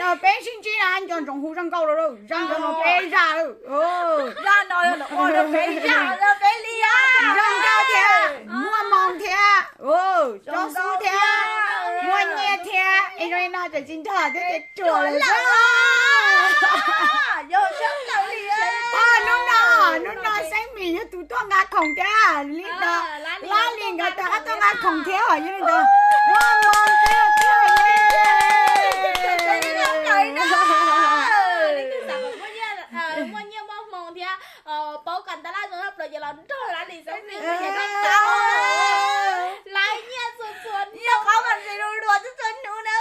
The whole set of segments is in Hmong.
No peb sib ntsib na, nco ntsoov hu zaj nkauj los, zaj nkauj no peb zaj. Zaj no yog peb zaj, peb li zaj nkauj thiab, muaj hmoo thiab, tsob xub thiab, muaj nyiaj thiab, es zoo li no ces tsis nrog twb tias ruam lawm. Hnub no, hnub no Xeeb Mim yog tus tuaj nqa khoom thiab, li ntawd Lab Lis nkawd rov qab tuaj nqa khoom thiab, yog li ntawd muaj hmoo thiab. Muaj nyiaj muaj hmoo thiab, paub Kas Tas Laj zoo tshaj plaws ces los nrog Lab Lis Xeeb Mim, laiv nyiaj txhua txhua hnub, qhov mas ntxim luag luag txhua txhua hnub na.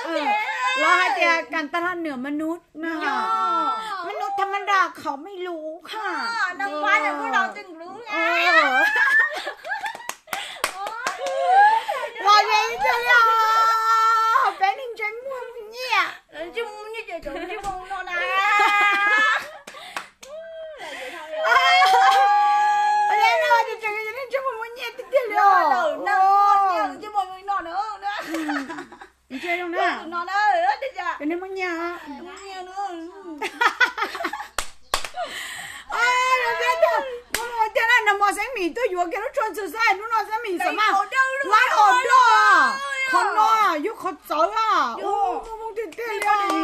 Los hais tias Kas Tas Laj nws mnuj, mnuj tham ma das qhov me lus ha. Los yeej tiag li os, peb neeg ntsej muag nyiaj. Ntsej muag muaj nyiaj tiag tiag li os. Ntsej muag nyiaj. Tiag na, nag hmo Xeeb Mim tuaj yuav kiag lub tshuaj ntxhw xwb, hnub no Xeeb Mim xav mas laib os dog. Qhov no yog qhov txawv os. Tiag tiag li.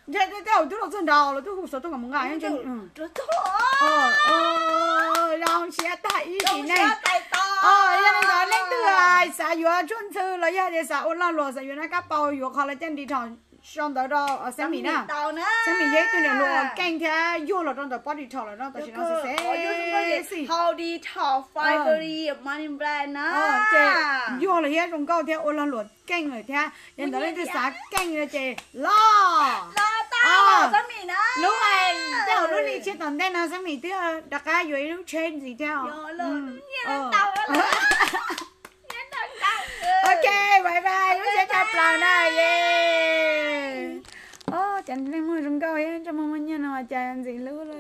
Ntshai tej thaum twb los txog nrad los twb hu xov tooj kom mus nqa. Zoo siab tag ib sim neej. Yog li ntawd leej twg xav yuav tshuaj ntxhw los yog tias xav ua lag luam, xav yuav nab kab paus, yuav qhov lawv caj detail sau ntawv rau Xeeb Mim na. Xeeb Mim yog ib tug niam hluas uas keej thiab yuag los rau ntawm pob detail lawm no, tam sim no xwb xwb. Ces yuag los thiab zoo nkauj thiab ua lag luam keej lawm thiab. Yog ntawd leej twg xav keej no ces los. Lub, tej zaum lub hlis tshiab tom ntej no Xeeb Mim twb rov qab yuav ib lub tsheb ntxiv thiab. Ok, bye bye, lub tsheb tshaj plaws na, ye. Cov neeg muag zoo nkauj thiab ntsej muag muaj nyiaj no cas ntxim hlub lawm.